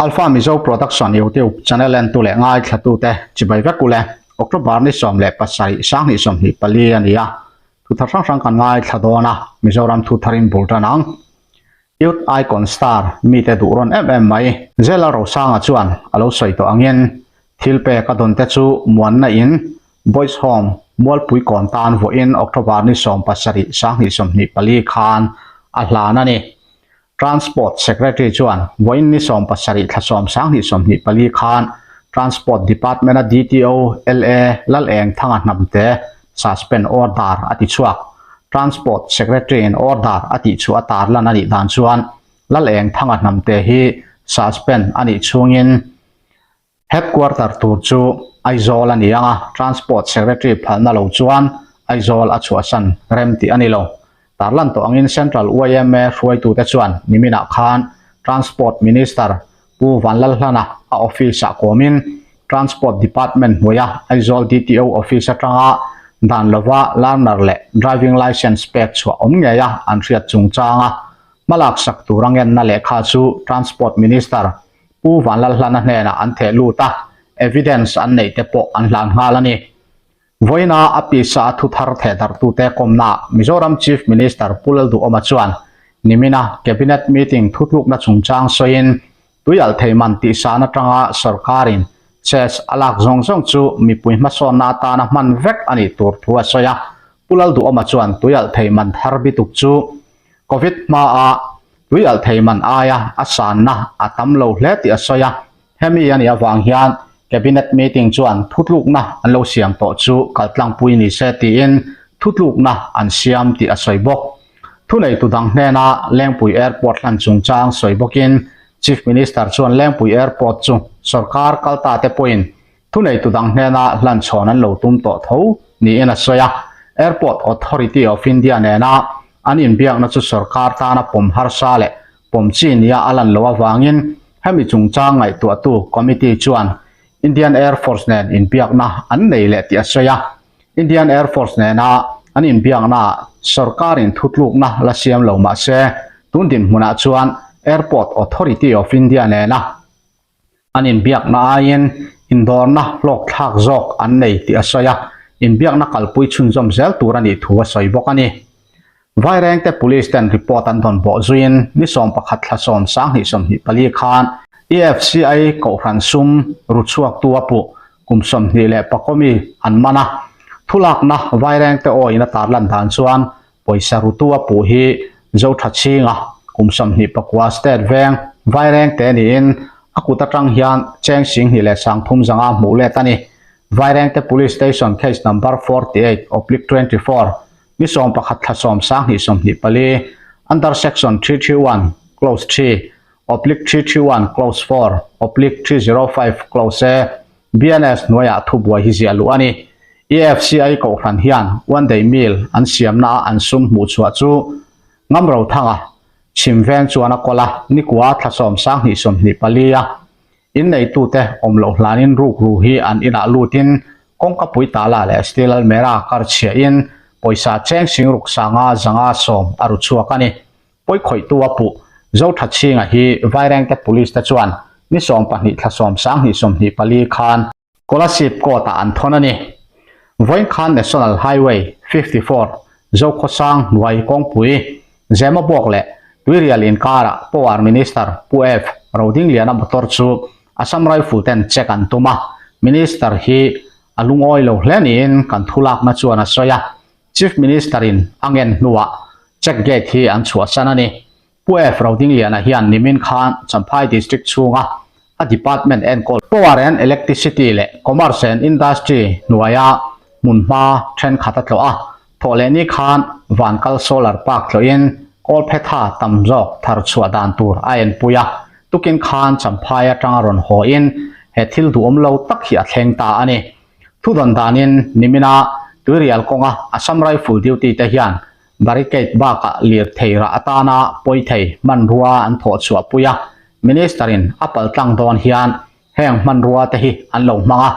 Alpha Mizo Production YouTube channel entu leh ngaithlatute chibai vek ule. October ni 17 2024 a ni a, thu thar hrang hrang kan ngaithla dawn a, Mizoram thu tharin bul tan ang. Youth Icon Star mite duh rawn em em mai. Zela Rosanga chuan a lo sawi tawh angin thil pek a dawn te chu muanna in Boys Home Mualpui kawn tan vawiin October ni 17 2024 khan a hlan a ni. Transport Secretary chuan vawiin ni 17 thla 10 2024 khan Transport Department-a DTO LA Laleng Thanga Hnamte suspend order a ti chhuak. Transport Secretary-in order a tih chhuah a tarlan a nih dan chuan Laleng Thanga Hnamte hi suspend a nih chhungin Headquarter tur chu Aizawl a ni ang a, Transport Secretary phalna lo chuan Aizawl a chhuahsan rem tih a ni lo. Tarlan tawh angin Central yma hruaitute chuan niminah khan Transport Minister Pu Vanlalhlana a office-ah kawmin Transport Department hnuaia Aizawl DTO office atanga dan lova learner leh driving licence pek chhuah awm ngeia an hriat chungchanga hmalaksak tur a ngenna lehkha chu Transport Minister Pu Vanlalhlana hnenah an theh lut a, evidence an neih te pawh an hlan nghal a ni. Vawiina a pisa a thuthar thehdarhtute kawmnaah Mizoram Chief Minister Pu Lalduhawma chuan nimina Cabinet meeting thutlukna chungchang sawiin tuialh thei man tihsan atanga sorkarin cess a lak zawng zawng chu mipui hmasawnna atana hman vek a nih tur thu a sawi a. Pu Lalduhawma chuan tuialh thei man thar bituk chu Covid hmaa tuialh thei man aia a sanna a tam lo hle tih a sawi a. Hemi a nih avang hian Cabinet meeting chuan thutlukna an lo siam tawh chu kaltlangpui ni se tiin thutlukna an siam tih a sawi bawk. Thuneitu dang hnena Lengpui Airport hlan chungchang sawi bawkin Chief Minister chuan Lengpui Airport chu sorkar kalta te pawhin thuneitu dang hnena hlan chhawn an lo tum tawh tho niin a sawi a. Airport Authority of India nena an inbiakna chu sorkar tana pawm harsa leh pawm chi nia a lan loh avangin hemi chungchang ngaihtuahtu committee chuan Indian Air Force nen inbiakna an nei leh tih a sawi a. Indian Air Force nena an inbiaknaah sorkarin thutlukna la siam lo mah se tun dinhmunah chuan Airport Authority of India nena An inbiakna aiin indawrna hlawkthlak zawk an nei tih a sawi a, inbiakna kalpui chhunzawm zel tur a nih thu a sawi bawk a ni. Vairengte Police ten report an dawn bawh zuiin ni 11 thla 10 2024 khan EFCI Kohhran sum ru chhuaktu a puh kum 24 mi an man a, thulakna Vairengte awiin a tarlan dan chuan Pawisa rutu a puh hi Zothachhinga kum 29 state veng Vairengte niin a kut atang hian cheng 23,000 zanga hmuh let a ni. Vairengte Police Station Case Number 48/24 ni 11 thla 10 2024 Under Section 331 Clause 3 oblique 331 Clause 4 oblique 305 Clause A BNS hnuaiah thubuai hi ziah luh a ni. EFCI Kohhran hian one day meal an siamna a an sum hmuh chhuah chu Ngamro Thanga chhim veng chuan a kawl a, nikua thla 10 2024 a inneitute awm loh hlanin rukru hi an inah lutin kawngkapui tala leh steel almera kar chhiahin pawisa cheng singruk sanga zanga sawm a ru chhuak a ni. Pawikhawihtu a puh Zothachhinga hi Vairengte Police te chuan ni 12 thla 10 2024 khan Kolasib Court ah an thawn a ni. Vawiin khan National Highway 54 Zokhawsang hnuai kawngpui Zemabawk leh Tuirial inkarah Power Minister Pu F. Rodingliana motor chu Assam Rifle ten check an tum a, Minister hi a lungawi lo hle niin kan thulakna chuan a sawi a. Chief Minister in a ngen hnuah check gate hi an chhuahsan a ni. Pu F. Rodingliana hian nimin khan Champhai District chhunga a department enkawl Power and Electricity leh Commerce and Industry hnuaia hmunhma thenkhat a tlawh a, thawhlehni khan Vankal Solar Park tlawhin Kawlphetha tam zawk thar chhuah dan tur a enpui a, tukin khan Champhai atanga rawn haw in he thil duhawm lo tak hi a thleng ta a ni. Thudawn danin nimina Tuirial kawnga Assam Rifle duty te hian barricade bakah lirthei rah atana pawi thei hmanrua an thawh chhuah pui a, Minister in a paltlang dawn hian heng hmanrua te hi an lo hmang a,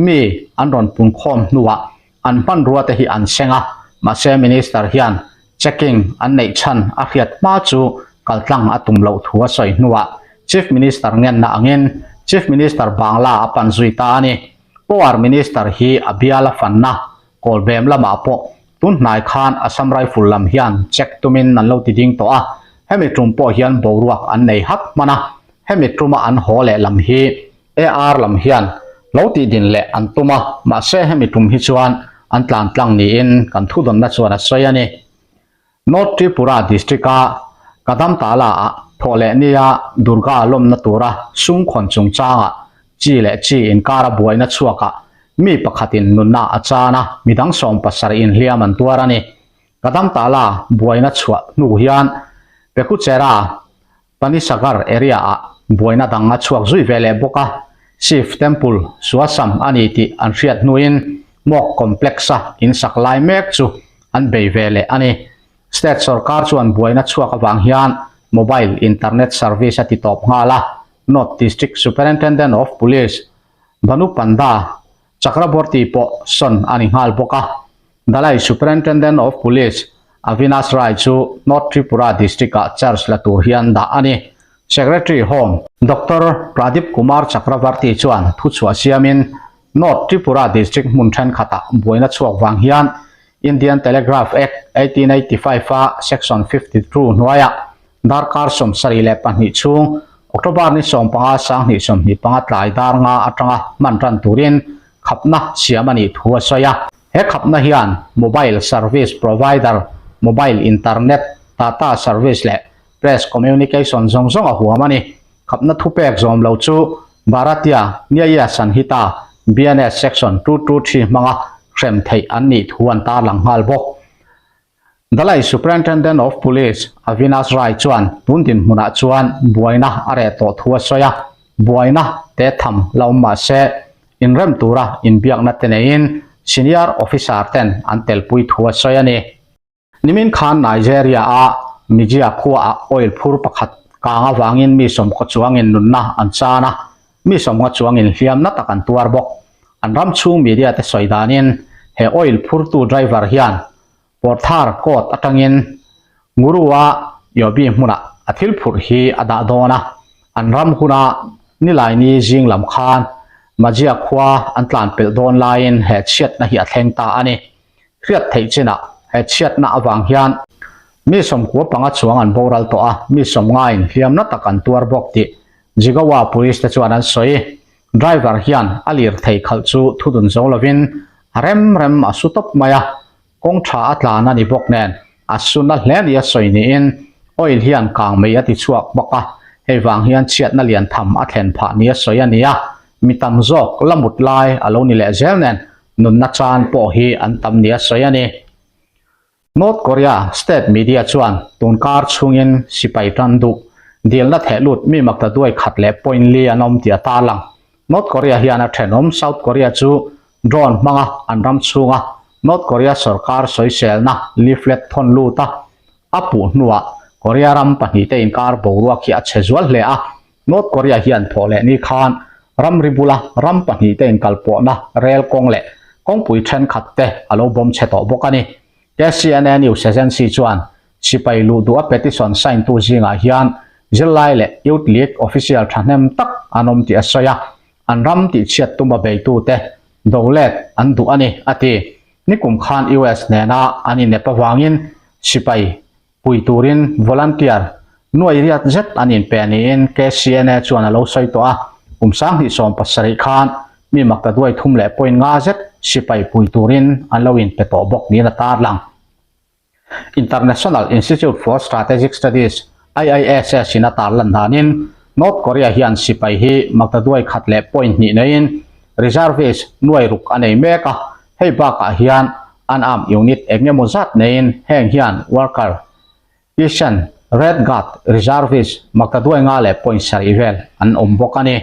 mi an rawn punkhawm hnuah an hmanrua te hi an seng a, mahse Minister hian checking an neih chhan a hriat hma chu kaltlang a tum loh thu a sawi hnuah. Chief Minister ngenna angin Chief Minister Bangla a pan zui ta a ni. Power Minister hi a bial a fanna Kawlbem lamah pawh tun hnai khan Assam Rifle lam hian check tumin an lo ti ding tawh a, hemi tum pawh hian boruak an nei hap hman a, hemi tuma an haw leh lam hi AR lam hian lo tih din leh an tum a, mahse hemi tum hi chuan an tlan tlang niin kan thudawnna chuan a sawi a ni. North Tripura District-a Kadamtala-ah thawh leh nia Durga lawmna tura sum khawn chungchangah chi leh chi inkara buaina chhuakah mi pakhatin nunna a chan a, midang 70 inhliam an tuar a ni. Kadamtala buaina chhuah hnu hian Pekuchera Panisagar area-ah buaina dang a chhuak zui ve leh bawk a, Shiv Temple suasam a ni tih an hriat hnuin Mok Complex-a in sak lai mek chu an bei ve leh a ni. State sorkar chuan buaina chhuak avang hian mobile internet service a ti tawp nghal a, North District Superintendent of Police Bhanu Panda Chakraborty pawh sawn a ni nghal bawk a. Dhalai Superintendent of Police Avinash Rai chu North Tripura District-ah charge la tur hian dah a ni. Secretary Home, Doctor Pradip Kumar Chakravarty chuan thuchhuah siamin North Tripura District hmun thenkhatah buaina chhuak vang hian Indian Telegraph Act 1885 a Section 52 hnuaiah darkar 72 chhung October ni 15 2025 tlai dar nga atanga hman tan turin khapna siam a nih thu a sawi a. He khapna hian mobile service provider, mobile internet, data service leh press communication zawng zawng a huam a ni. Khapna thupek zawm lo chu Bharatiya Nyaya Sanhita, BNS, Section 223 hmanga hrem theih an nih thu an tarlang nghal bawk. Dhalai Superintendent of Police Avinash Rai chuan tun dinhmunah chuan buaina a reh tawh thu a sawi a, buaina te tham la awm mah se inrem tura inbiakna te neiin senior officer ten an telpui thu a sawi a ni. Nimin khan Nigeria-a Mijia khuaah oil phur pakhat kang avangin mi sawmkaw chuangin nunna an chan a, mi sawmnga chuangin hliamna tak an tuar bawk. An ram chhung media te sawi danin he oil phurtu driver hian Port Harcourt atangin Nguru-a Yobe hmunah a thil phurh hi a dah dawn a, an ram huna Nilaini zing lam khan Majia khua an tlan pelh dawn laiin he chhiatna hi a thleng ta a ni. Hriat theih chinah he chhiatna avang hian mi 95 chuang an boral tawh a, mi 90 in hliamna tak an tuar bawk tih Jigawa Police te chuan an sawi. Driver hian a lirthei khalh chu thudun zo lovin a rem rem a su tawp mai a, kawng tha a tlan a ni bawk nen a su na hle nia sawi niin oil hian kang mei a ti chhuak bawk a, hei vang hian chhiatna lian tham a thlen phah nia sawi a ni a, mi tam zawk la mut lai a lo ni leh zel nen nunna chan pawh hi an tam nia sawi a ni. North Korea state media chuan tun kar chhungin sipai tan duh dilna theh lut mi makta duai khat leh point li an awm tih a tarlang. North Korea hian a thenawm South Korea chu drone hmanga an ram chhunga North Korea sorkar sawiselna leaflet thawn lut a a puh hnuah Korea ram pahnihte inkar boruak hi a chhe zual hle a. North Korea hian thawh leh ni khan ramri bula ram pahnihte inkalpawhna rel kawng leh kawngpui thenkhat te a lo bawm chhe tawh bawk a ni. KCNA News Agency chuan sipai luh duh a petition sign tu zingah hian zirlai leh Youth League official thahnem tak an awm tih a sawi a, an ram tihchhiat tuma beitute do let an duh a ni, a ti. Nikum khan US nena an inep avangin sipai pui turin volunteer nuai riat zet an inpe niin KCNA chuan a lo sawi tawh a, kum 2017 khan mi makta duai thum leh point nga zet sipai pui turin an lo inpe tawh bawk niin a tarlang. International Institute for Strategic Studies, IISS, in a tarlan danin North Korea hian sipai hi makta duai khat leh point hnih neiin reservist nuai ruk a nei mek a, hei bakah hian Unarmed unit eng emaw zat neiin heng hian worker, Kishan, Red Guard, Reservist, maktaduai nga leh point sarih vel an awm bawk a ni.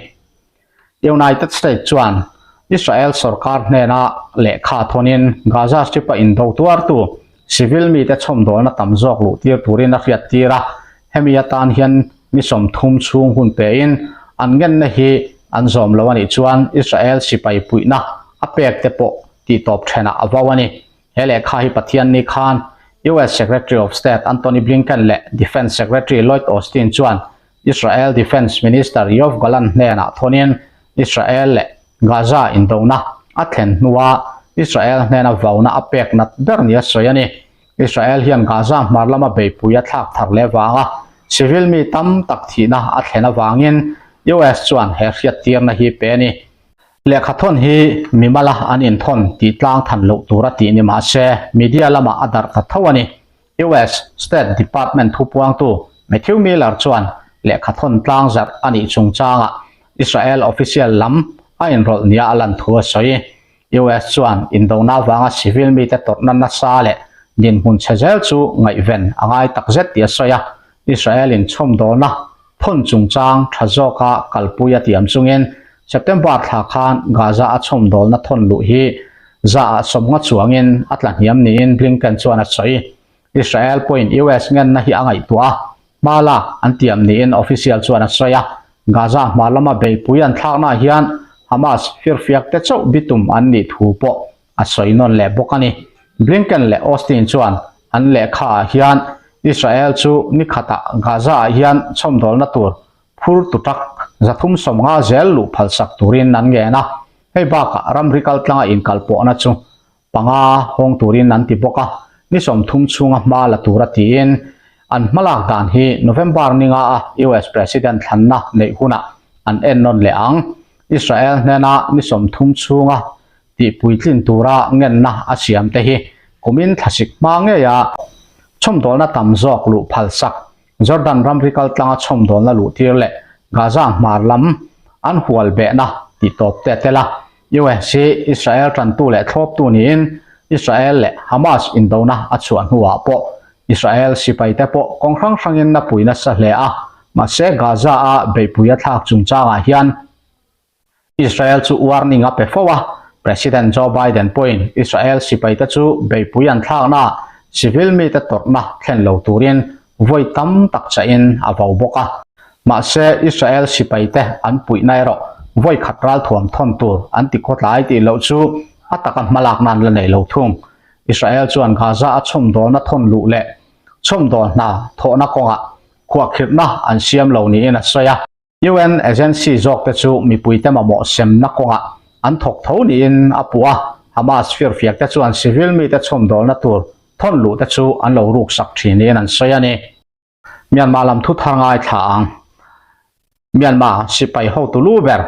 United States chuan Israel sorkar hnena lehkha thawnin Gaza Strip-a indo tuartu civil mite chhawmdawlna tam zawk luh tir turin a hriat tir a, hemi atan hian ni 30 chhung hun pein an ngenna hi an zawm lo a nih chuan Israel sipai puihna a pek te pawh tih tawp thenah a vau a ni. He lehkha hi Pathianni khan US Secretary of State Antony Blinken leh Defence Secretary Lloyd Austin chuan Israel Defence Minister Yoav Gallant hnenah thawnin Israel leh Gaza indona a thlen hnua Israel hnena vauna a pek nat ber nia sawi a ni. Israel hian Gaza hmar lama beihpui a thlak thar leh vanga civil mi tam tak thihna a thlen avangin US chuan he hriattirna hi pe a ni. Lehkhathawn hi mimala an inthawn tih tlang than loh tura tih ni mah se media lamah a darh ta tho a ni. US State Department thupuangtu Matthew Miller chuan lehkhathawn tlang zarh a nih chungchangah Israel official lam a inrawlh nia a lan thu a sawi. US chuan indona avanga civil mite tawrhna nasa leh dinhmun chhe zel chu ngaihven a ngai takzet tih a sawi a, Israel-in chhawmdawlna thawn chungchang tha zawka kalpui a tiam chungin September thla khan Gaza a chhawmdawlna thawn luh hi zaah sawmnga chuangin a tla hniam niin Blinken chuan a sawi. Israel pawhin US ngenna hi a ngaihtuah a, hma lak an tiam niin official chuan a sawi a. Gaza hma lama beihpui an thlaknaah hian Hamas firfiak te chauh bitum an nih thu pawh a sawi nawn leh bawk a ni. Blinken leh Austin chuan an lehkha ah hian Israel chu ni khatah Gaza ah hian chhawmdawlna tur phur tu tak 350 zel luh phalsak turin an ngen a, hei bakah ramri kaltlanga inkalpawhna chu panga hawng turin an ti bawk a, ni 30 chhunga hma la tura tiin an hmalak dan hi November ninga a US President thlanna neih hunah an ennawn leh ang. Israel hnena ni 30 chhunga tih puitlin tura ngenna a siam te hi kumin thlasik hma ngeia chhawmdawlna tam zawk luh phalsak Jordan ramri kaltlanga chhawmdawlna luh tir leh Gaza hmar lam an hual behna tih tawp te a tel a. US hi Israel tantu leh thlawptu niin Israel leh Hamas indona a chhuah hnuah pawh Israel sipaite pawh kawng hrang hrangin na pui nasa hle a, mahse Gaza-a beihpui a thlak chungchangah hian Israel chu warning a pe fo a, President Joe Biden pawhin Israel sipaite chu beihpui an thlaknaah civil mite tawrhna thlen lo turin vawi tam tak chahin a vo bawk a. Mahse, Israel sipaite an puihna erawh vawi khat ralthuam thawn tur an ti khawtlai tih loh chu a taka hmalakna an la nei lo thung. Israel chuan Gaza a chhawmdawlna thawn luh leh chhawmdawl hna thawhna kawngah khuahkhirhna an siam lo niin a sawi a. UN agency zawkte chu mipuite mamawh semna kawngah an thawk tho niin a puh a, Hamas firfiakte chuan civil mite chhawmdawlna tur thawn luhte chu an lo ruksak thin niin an sawi a ni. Myanmar lam thu thar ngaithla ang. Myanmar sipai hotu lu ber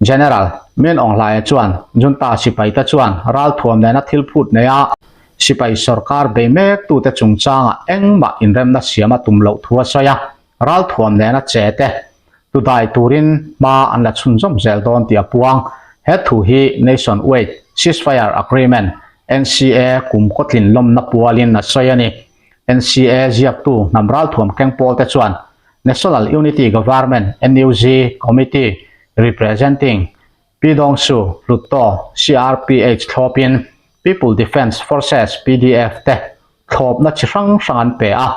General Min Aung Hlaia chuan junta sipaite chuan ralthuam nena thil phut neia sipai sorkar bei mektute chungchangah engmah inremna siam a tum loh thu a sawi a. Ralthuam nena che te tudai turin hma an la chhunzawm zel dawn tih a puang. He thu hi Nation Wide Ceasefire Agreement, NCA, kum kawtlin lawmna pualin a sawi a ni. NCA ziaktu hnam ralthuam keng pawl te chuan National Unity Government, NUG, Committee Representing Pyidaungsu Hluttaw, CRPH, thlawpin People Defence Forces, PDF, te thlawpna chi hrang hrang an pe a,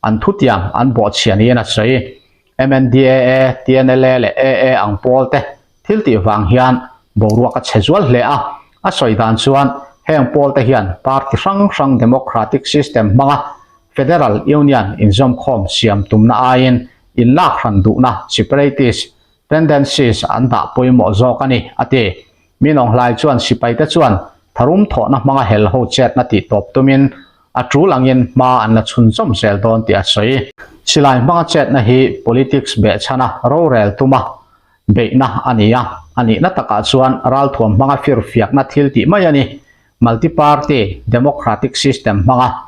an thutiam an bawhchhia niin a sawi. MNDAA, TNLA leh AA ang pawl te thil tih vang hian boruak a chhe zual hle a, a sawi dan chuan heng pawl te hian party hrang hrang democratic system hmanga federal union inzawmkhawm siam tumna aiin inlak hran duhna separatist tendencies an dah pawimawh zawk a ni, a ti. Min Aung Hlaing chuan sipaite chuan tharum thawhna hmanga hel ho chetna tih tawp tumin a tul angin hma an la chhunzawm zel dawn tih a sawi. Silai hmanga chetna hi politics behchhana rorel tuma beihna a ni a, a nihna takah chuan ralthuam hmanga firfiakna thil tih mai a ni. Multi-party democratic system hmanga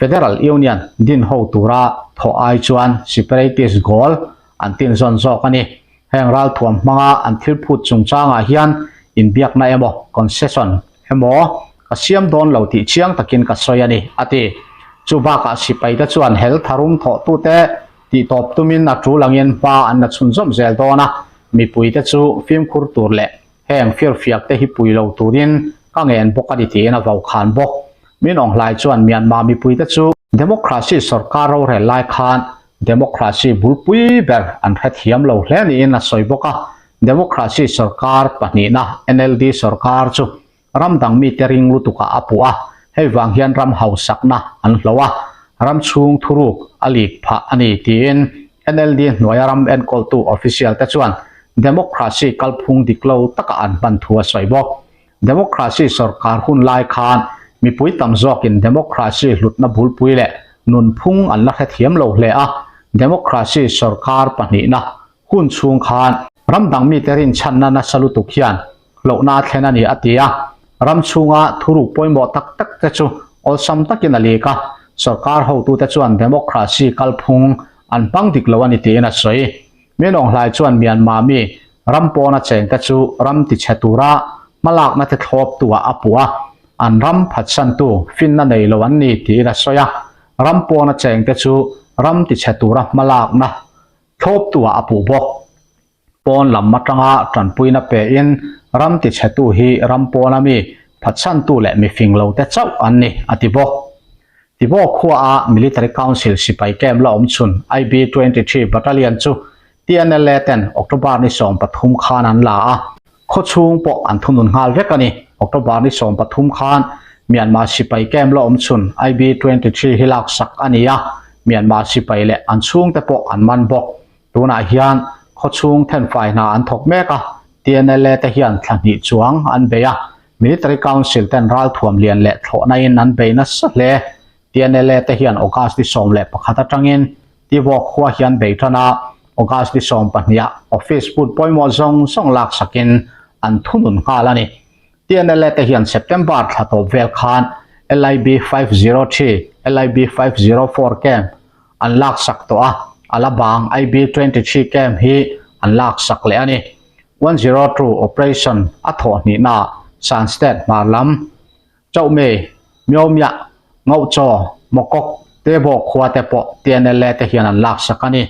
Federal Union din ho tura thawh ai chuan separatist goal an tin zawn zawk a ni. Heng ralthuam hmanga an thil phut chungchangah hian inbiakna emaw concession emaw ka siam dawn lo tih chiang takin ka sawi a ni, a ti. Chu bakah sipaite chuan hel tharum thawhtute tihtawp tumin a tul angin hma an la chhunzawm zel dawn a, mipuite chu fimkhur tur leh Heng firfiak te hi pui lo turin ka ngen bawk a ni tiin a vau khan bawk. Min Aung Hlaing chuan Myanmar mipuite chu Democracy sorkar rorel lai khan Democracy bulpui ber an hrethiam lo hle niin a sawi bawk a. Democracy sorkar pahnihna NLD sorkar chu ram dang mite ring lutukah a puh a, hei vang hian ram hausakna an hlo a, ram chhung thuruk a lik phah a ni tiin. NLD hnuaia ram enkawltu official te chuan democracy kalphung dik lo taka an hman thu a sawi bawk. Democracy sorkar hun lai khan mipui tam zawkin democracy hlutna bulpui leh nunphung an la hrethiam lo hle a, democracy sorkar pahnihna hun chhung khan ram dang mite rinchhanna nasa lutuk hian hlauhna a thlen a ni a ti a, ram chhunga thuruk pawimawh tak tak te chu awlsam takin a lik a, sorkar hotute chuan democracy kalphung an hmang dik lo a ni tiin a sawi. Mianawnghlai chuan Myanmar mi ram pawna chengte chu ram tichhe tura hmalakna te thlawptu ah a puh a, an ram phatsantu finna nei lo an ni tiin a sawi a, ram pawna chengte chu ram tichhe tura hmalakna thlawptu ah a puh bawk. Pawn lam atanga tanpuina pein ram tichhetu hi ram pawna mi phatsantu leh mifing lo te chauh an ni, a ti bawk. Tibaw khuaa Military Council sipai camp la awm chhun IB 23 Battalion chu TNLA ten October ni 13 khan an la a, khaw chhung pawh an thunun nghal vek a ni. October ni 13 khan Myanmar sipai camp la awm chhun IB 23 hi laksak a ni a, Myanmar sipai leh an chhungte pawh an man bawk. Tunah hian khaw chhung thenfai hna an thawk mek a, TNLA te hian thla hnih chuang an bei a, Military Council ten ralthuam lian leh thlawhna in an bei nasa hle. TNLA te hian August ni 11 atangin Tivawk khua hian bei tan a, August ni 12 ah office hmun pawimawh zawng zawng laksakin an thunun nghal a ni. TNLA te hian September thla tawp vel khan LIB 503, LIB 504 camp an laksak tawh a, a la bang IB 23 camp hi an laksak leh a ni. 102 operation a thawh hnihnaah Shan State hmar lam Chauhmei, Myomiah, Ngauhchaw, Mokok, Tebawk khua te pawh TNLA te hian an laksak a ni.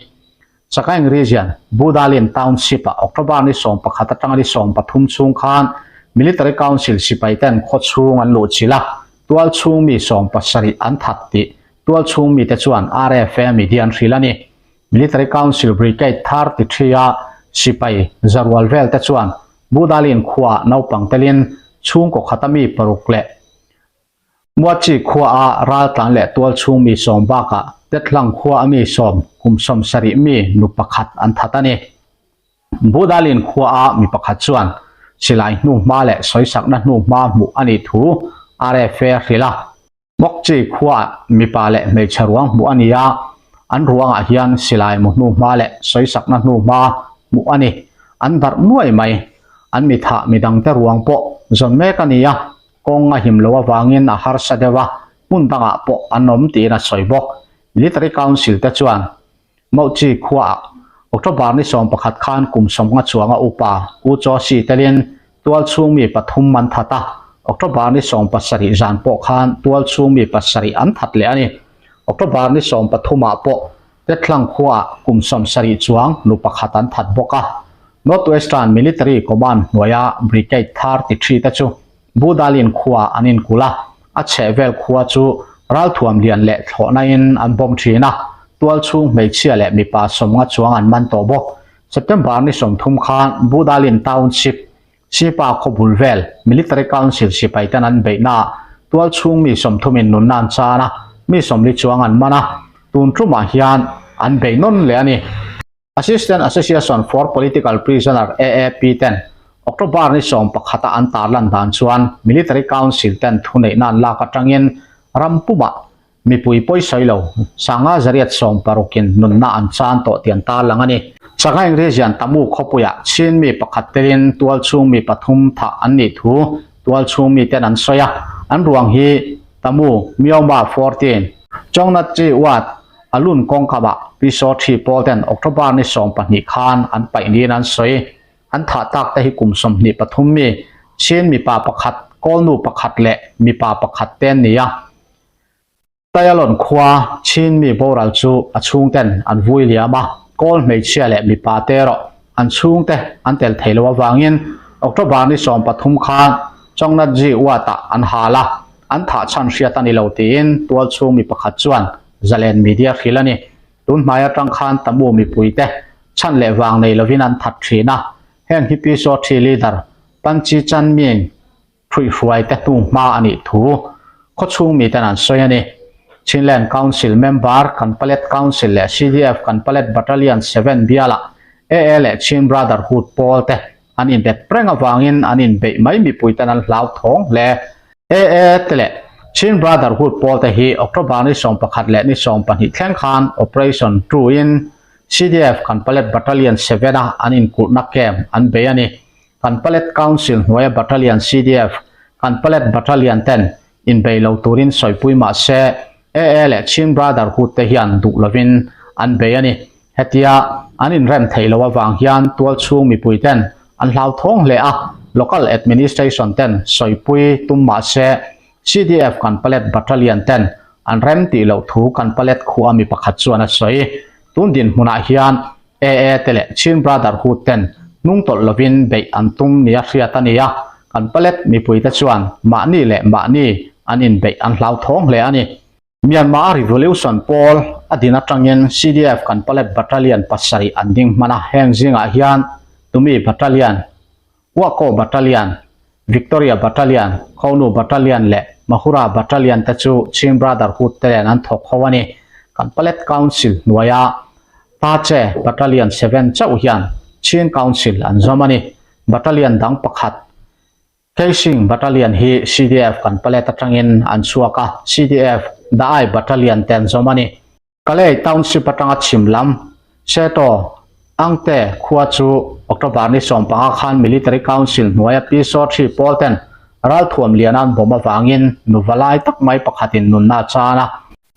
Sagaing Region, Budalin Township-ah October ni 11 atanga ni 13 chhung khan Military Council sipai ten khaw chhung an luh chilh a, tual chhung mi 70 an that tih tual chhung mite chuan RFA media an hrilh a ni. Military Council Brigade 33-a sipai zarual vel te chuan Budalin khuaah naupang telin chhungkaw khata mi paruk leh Muachi khuaa raltlan leh tual chhung mi sawm bakah Tethlang khua a mi sawm kum 70 mi nu pakhat an that a ni. Budalin khuaa mi pakhat chuan silai hnu hma leh sawisakna hnu hma hmuh a nih thu RFA hrilh a. Mokchi khuaah mipa leh hmeichhe ruang hmuh a ni a, an ruangah hian silai mu hnu hma leh sawisakna hnu hma hmuh a ni. An darh nuai mai. An mi thah midangte ruang pawh zawn mek a ni a, kawng a him lo avangin a harsa deuh a, hmun dangah pawh an awm tiin a sawi bawk. Military Council te chuan Mauchi khuaah October ni 11 khan kum 50 chuanga upa U Chaw Si telin tual chhung mi pathum an that a, October ni 17 zan pawh khan tual chhung mi pasarih an that leh a ni. October ni 13 ah pawh Tethlang khuaah kum 70 chuang nu pakhat an that bawk a. North Western Military Command hnuaia Brigade 33 te chu Budalin khuaah an inkulh a, a chhehvel khua chu ralthuam lian leh thlawhna in an bawm thin a, tual chhung hmeichhia leh mipa 50 chuang an man tawh bawk. September ni 30 khan Budalin Township, Sipa khaw bul vel Military Council sipai ten an beihnaah tual chhung mi 30 in nunna an chan a, mi 40 chuang an man a, tun tumah hian an bei nawn leh a ni. Assistant Association for Political Prisoner, AAP, ten October ni 11 a an tarlan dan chuan Military Council ten thuneihna an lak atangin ram pumah mipui pawisawi lo sanga zariat 16 in nunna an chan tawh tih an tarlang a ni. Sagaing Region Tamu khawpuiah Chin mi pakhat telin tual chhung mi pathum thah an nih thu tual chhung mi ten an sawi a, an ruang hi Tamu Myoma 14, Chongnatchi Ward, A lun kawngkamah Pi Saw Thi pawl ten October ni 12 khan an paih niin an sawi. An thah tak te hi kum 23 mi, Chin mipa pakhat, Kawlnu pakhat leh mipa pakhat te an ni a. Tayalon khua Chin mi boral chu a chhung ten an vui liam a, Kawl hmeichhia leh mipa te erawh an chhung te an tel thei lo avangin October ni 13 khan Chongnatji Ward-ah an hal a, an thah chhan hriat a ni lo tiin tual chhung mi pakhat chuan Zalen Media hrilh a ni. Tun hmai atang khan Tamu mipuite chhan leh vang nei lovin an that thin a, heng hi Pi Saw Thi leader Panchi Chan Ming thuihhruai te hnu hma a nih thu khaw chhung miten an sawi a ni. Chinland Council member Kanpalet Council leh CDF Kanpalet Battalion 7 bialah AA leh Chin Brotherhood pawl te an inbet reng avangin an inbeih mai mipuiten an hlauthawng hle. AA te leh Chin Brotherhood pawl te hi October ni 11 leh ni 12 thleng khan Operation 2 in CDF Kanpalet Battalion 7 a an inkulhna camp an bei a ni. Kanpalet Council hnuaia Battalion CDF Kanpalet Battalion ten inbei lo turin sawipui mah se AA leh Chin Brotherhood te hian duh lovin an bei a ni. Hetia an inrem theih loh avang hian tualchhung mipui ten an hlauthawng hle a, Local Administration ten sawipui tum mah se CDF Kanpalet Battalion ten an rem tih loh thu Kanpalet khuaa mi pakhat chuan a sawi. Tun dinhmunah hian AA te leh Chin Brotherhood ten hnungtawlh lovin beih an tum nia hriat a ni a, Kanpalet mipuite chuan mahni leh mahni an inbeih an hlauthawng hle a ni. Myanmar Revolution pawl a din atangin CDF Kanpalet Battalion pasarih an ding hman a, heng zingah hian Tumi Battalion, Wako Battalion, Victoria Battalion, Khonu Battalion leh Mahura Battalion te chu Chin Brotherhood te nen an thawk ho a ni. Kanpalet Council hnuaia Tache Battalion 7 chauh hian Chin Council an zawm a ni. Battalion dang pakhat Keising Battalion hi CDF Kanpalet atangin an chhuak a, CDF Da'ai Battalion te an zawm a ni. Kalay Township atanga chhim lam, Seto, Angte khua chu October ni 15 khan Military Council hnuaia Piso Thi pawl ten ralthuam lian an bawm avangin nu valai tak mai pakhatin nunna a chan a.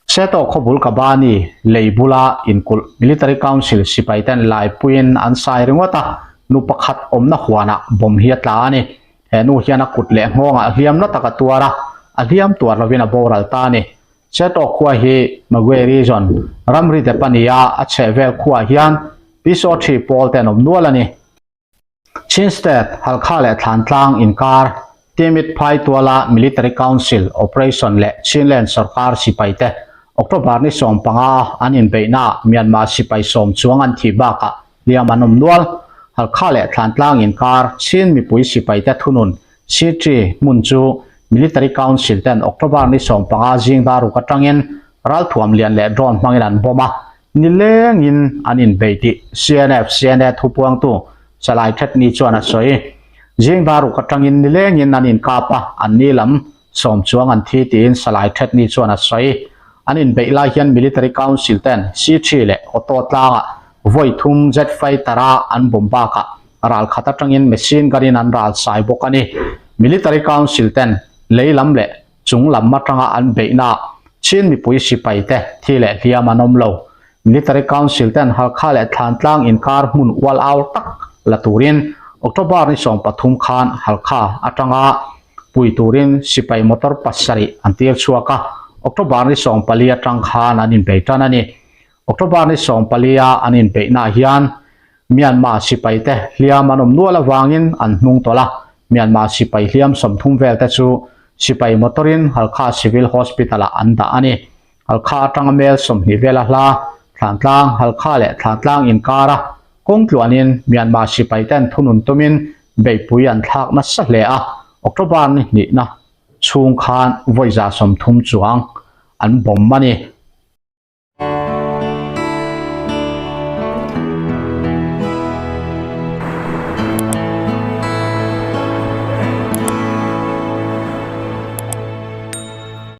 Seto khawbul Kabani lei bula inkulh Military Council sipai ten laipuiin an sai ringawt a, nu pakhat awmna huanah bomb hi a tla a ni. He nu hian a kut leh nghawngah hliam na tak a tuar a, a hliam tuar lovin a boral ta a ni. Seto khua hi Magwe Region ramri dep a ni a, a chhehvel khuaah hian Piso Thi pawl te an awm nual a ni. Chin State, Halkha leh Thlantlang inkar, Timit Phai tuala Military Council Operation leh Chinland sorkar sipaite October ni 15 a an inbeihnaah Myanmar sipai sawm chuang an thih bakah hliam an awm nual. Halkha leh Thlantlang inkar Chin mipui sipaite thunun Sitri hmun chu Military Council ten October ni 15 zing daruk atangin ralthuam lian leh drone hmangin an bomb a, Nilengin an inbei tih CNF CNA thupuangtu Salai Thetni chuan a sawi. Zing daruk atangin nilengin an inkap a, an ni lam sawm chuang an thi tiin Salai Thetni chuan a sawi. An inbeih lai hian Military Council ten C3 leh Auto tlangah vawi thum jet fighter a an bomb bakah ral khat atangin machine gun in an ral sai bawk a ni. Military Council ten lei lam leh Chung lam atanga an beihna Chin mipui sipaite thi leh hliam an awm lo. Military Council ten Halkha leh Thlantlang inkar hmun ual au tak la turin October ni 13 khan Halkha atanga pui turin sipai motor pasarih an tir chhuak a, October ni 14 atang khan an inbei tan a ni. October ni 14 a an inbeihnaah hian Myanmar sipaite hliam an awm nual avangin an hnung tawlh a, Myanmar sipai hliam 30 velte chu sipai motor-in Halkha Civil Hospital-ah an dah a ni. Halkha atanga mel 20 vela hla, Thlantlang, Halkha leh Thlantlang inkara kawng tluanin Myanmar sipaiten thunun tumin beihpui an thlak nasa hle a, October ni hnihna chhung khan vawi 130 chuang an bomb a ni.